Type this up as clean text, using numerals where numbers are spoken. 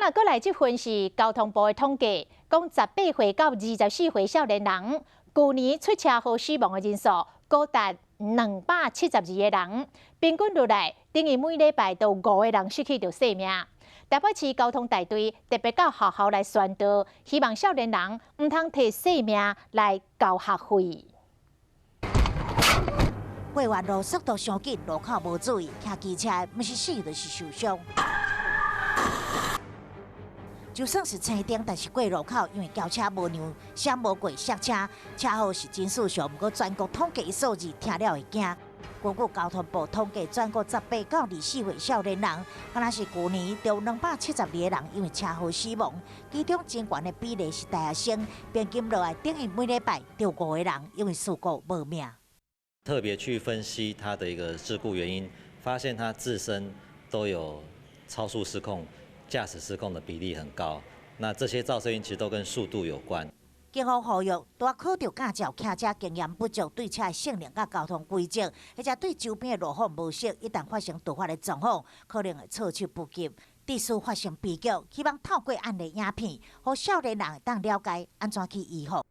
啊，閣來這份是交通部的統計，講18歲到24歲少年人，舊年出車禍死亡的人數高達272個人，平均落來，等於每禮拜都有五個人失去著性命。台北市交通大隊特別到學校來宣導，希望少年人毋通提性命來交學費。過彎路速度傷緊，路口無注意，騎機車毋是死就是受傷。就算是青燈，但是過路口因為轎車無讓，閃無過剎車，車禍是真事實。毋過全國統計數字聽了會驚。根據交通部統計，全國18到24歲少年人，敢若是舊年就有272個人因為車禍死亡，其中真懸的比例是大學生，平均落來等於每禮拜就五個人因為事故無命。特別去分析他的一個事故原因，發現他自身都有超速失控、駕駛失控的比例很高。那這些肇事因其實都跟速度有關。警方呼籲，拄考著駕照、騎車經驗不足，對車的性能佮交通規則，或者對周邊的路況無熟，一旦發生突發的狀況，可能會措手不及。致使發生悲劇，希望透過案例影片，予少年人會當了解按怎去預防。